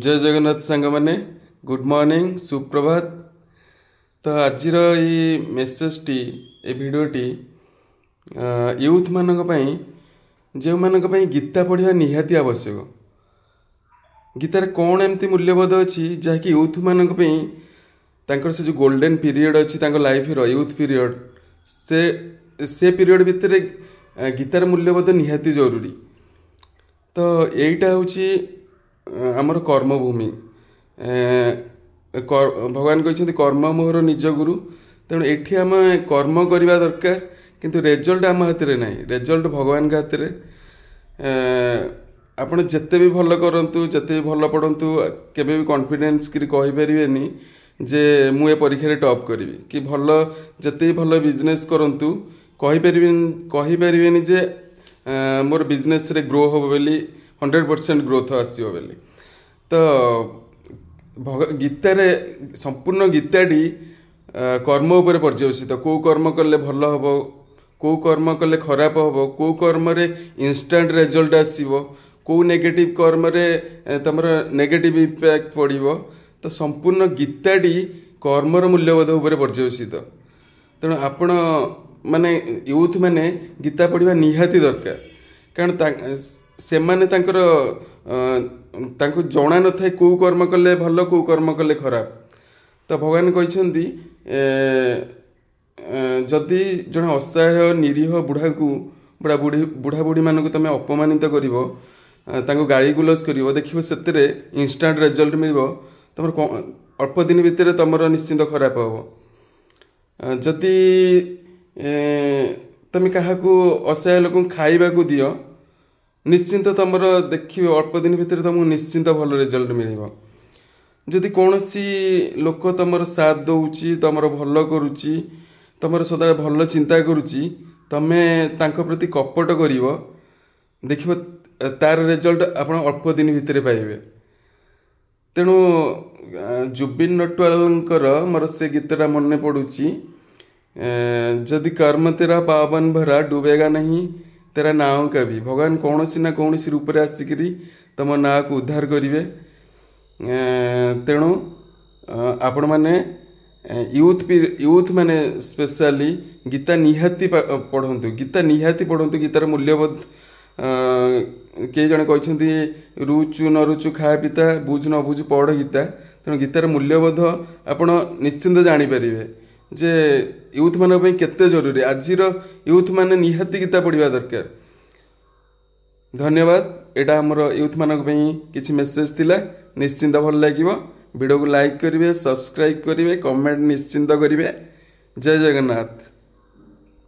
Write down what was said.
ଜୟ ଜଗନ୍ନାଥ ସାଙ୍ଗମାନେ, good morning, ସୁପ୍ରଭାତ। ତ ଆଜିର ଏଇ ମେସେଜଟି, ଏ ଭିଡ଼ିଓଟି ୟୁଥ୍ମାନଙ୍କ ପାଇଁ, ଯେଉଁମାନଙ୍କ ପାଇଁ ଗୀତା ପଢ଼ିବା ନିହାତି ଆବଶ୍ୟକ। ଗୀତାରେ କ'ଣ ଏମିତି ମୂଲ୍ୟବୋଧ ଅଛି ଯାହାକି ୟୁଥ୍ମାନଙ୍କ ପାଇଁ ତାଙ୍କର ସେ ଯେଉଁ ଗୋଲ୍ଡେନ୍ ପିରିୟଡ଼ ଅଛି ତାଙ୍କ ଲାଇଫ୍ର ୟୁଥ୍ ପିରିୟଡ଼, ସେ ପିରିୟଡ଼ ଭିତରେ ଗୀତାର ମୂଲ୍ୟବୋଧ ନିହାତି ଜରୁରୀ। ତ ଏଇଟା ହେଉଛି ଆମର କର୍ମଭୂମି। ଭଗବାନ କହିଛନ୍ତି କର୍ମ ମୋହର ନିଜ ଗୁରୁ। ତେଣୁ ଏଠି ଆମେ କର୍ମ କରିବା ଦରକାର, କିନ୍ତୁ ରେଜଲ୍ଟ ଆମ ହାତରେ ନାହିଁ, ରେଜଲ୍ଟ ଭଗବାନଙ୍କ ହାତରେ। ଆପଣ ଯେତେ ବି ଭଲ କରନ୍ତୁ, ଯେତେ ବି ଭଲ ପଢ଼ନ୍ତୁ, କେବେ ବି କନଫିଡେନ୍ସ କରି କହିପାରିବେନି ଯେ ମୁଁ ଏ ପରୀକ୍ଷାରେ ଟପ୍ କରିବି, କି ଭଲ ଯେତେ ବି ଭଲ ବିଜନେସ୍ କରନ୍ତୁ କହିପାରିବେନି ଯେ ମୋର ବିଜନେସ୍ରେ ଗ୍ରୋ ହେବ ବୋଲି, 100% ଗ୍ରୋଥ୍ ଆସିବ ବୋଲି। ତ ଗୀତାରେ ସମ୍ପୂର୍ଣ୍ଣ ଗୀତାଟି କର୍ମ ଉପରେ ପର୍ଯ୍ୟବସିତ। କେଉଁ କର୍ମ କଲେ ଭଲ ହେବ, କେଉଁ କର୍ମ କଲେ ଖରାପ ହେବ, କେଉଁ କର୍ମରେ ଇନଷ୍ଟାଣ୍ଟ ରେଜଲ୍ଟ ଆସିବ, କେଉଁ ନେଗେଟିଭ୍ କର୍ମରେ ତୁମର ନେଗେଟିଭ୍ ଇମ୍ପାକ୍ଟ ପଡ଼ିବ। ତ ସମ୍ପୂର୍ଣ୍ଣ ଗୀତାଟି କର୍ମର ମୂଲ୍ୟବୋଧ ଉପରେ ପର୍ଯ୍ୟବସିତ। ତେଣୁ ଆପଣ ମାନେ ୟୁଥ୍ ମାନେ ଗୀତା ପଢ଼ିବା ନିହାତି ଦରକାର, କାରଣ ସେମାନେ ତାଙ୍କର ତାଙ୍କୁ ଜଣା ନଥାଏ କେଉଁ କର୍ମ କଲେ ଭଲ, କେଉଁ କର୍ମ କଲେ ଖରାପ। ତ ଭଗବାନ କହିଛନ୍ତି ଯଦି ଜଣେ ଅସହାୟ ନିରୀହ ବୁଢ଼ାକୁ ବୁଢ଼ା ବୁଢ଼ୀମାନଙ୍କୁ ତୁମେ ଅପମାନିତ କରିବ, ତାଙ୍କୁ ଗାଳି ଗୁଲଜ କରିବ, ଦେଖିବ ସେଥିରେ ଇନଷ୍ଟାଣ୍ଟ ରେଜଲ୍ଟ ମିଳିବ। ତୁମର ଅଳ୍ପ ଦିନ ଭିତରେ ତୁମର ନିଶ୍ଚିନ୍ତ ଖରାପ ହେବ। ଯଦି ତୁମେ କାହାକୁ ଅସହାୟ ଲୋକଙ୍କୁ ଖାଇବାକୁ ଦିଅ, ନିଶ୍ଚିନ୍ତ ତୁମର ଦେଖିବ ଅଳ୍ପ ଦିନ ଭିତରେ ତୁମକୁ ନିଶ୍ଚିନ୍ତ ଭଲ ରେଜଲ୍ଟ ମିଳିବ। ଯଦି କୌଣସି ଲୋକ ତୁମର ସାଥ ଦେଉଛି, ତୁମର ଭଲ କରୁଛି, ତୁମର ସଦାବେଳେ ଭଲ ଚିନ୍ତା କରୁଛି, ତୁମେ ତାଙ୍କ ପ୍ରତି କପଟ କରିବ, ଦେଖିବ ତାର ରେଜଲ୍ଟ ଆପଣ ଅଳ୍ପ ଦିନ ଭିତରେ ପାଇବେ। ତେଣୁ ଜୁବିନ ନଟୱାଲଙ୍କର ମୋର ସେ ଗୀତଟା ମନେ ପଡ଼ୁଛି, ଯଦି କର୍ମ ତେରା ପାବନ ଭରା ଡୁବେଗା ନାହିଁ ତେରା ନାଁ କବି। ଭଗବାନ କୌଣସି ନା କୌଣସି ରୂପରେ ଆସିକିରି ତୁମ ନାଁକୁ ଉଦ୍ଧାର କରିବେ। ତେଣୁ ଆପଣମାନେ ୟୁଥ୍ ମାନେ ସ୍ପେଶାଲି ଗୀତା ନିହାତି ପଢ଼ନ୍ତୁ, ଗୀତା ନିହାତି ପଢ଼ନ୍ତୁ। ଗୀତାର ମୂଲ୍ୟବୋଧ କେହି ଜଣେ କହିଛନ୍ତି ରୁଚୁ ନ ରୁଚୁ ଖା ପିତା, ବୁଝୁ ନ ବୁଝୁ ପଢ଼ ଗୀତା। ତେଣୁ ଗୀତାର ମୂଲ୍ୟବୋଧ ଆପଣ ନିଶ୍ଚିନ୍ତ ଜାଣିପାରିବେ ଯେ ୟୁଥ୍ ମାନଙ୍କ ପାଇଁ କେତେ ଜରୁରୀ। ଆଜିର ୟୁଥ୍ ମାନେ ନିହାତି ଗୀତା ପଢ଼ିବା ଦରକାର। ଧନ୍ୟବାଦ। ଏଇଟା ଆମର ୟୁଥ୍ ମାନଙ୍କ ପାଇଁ କିଛି ମେସେଜ ଥିଲା। ନିଶ୍ଚିନ୍ତ ଭଲ ଲାଗିବ। ଭିଡ଼ିଓକୁ ଲାଇକ୍ କରିବେ, ସବସ୍କ୍ରାଇବ୍ କରିବେ, କମେଣ୍ଟ ନିଶ୍ଚିନ୍ତ କରିବେ। ଜୟ ଜଗନ୍ନାଥ।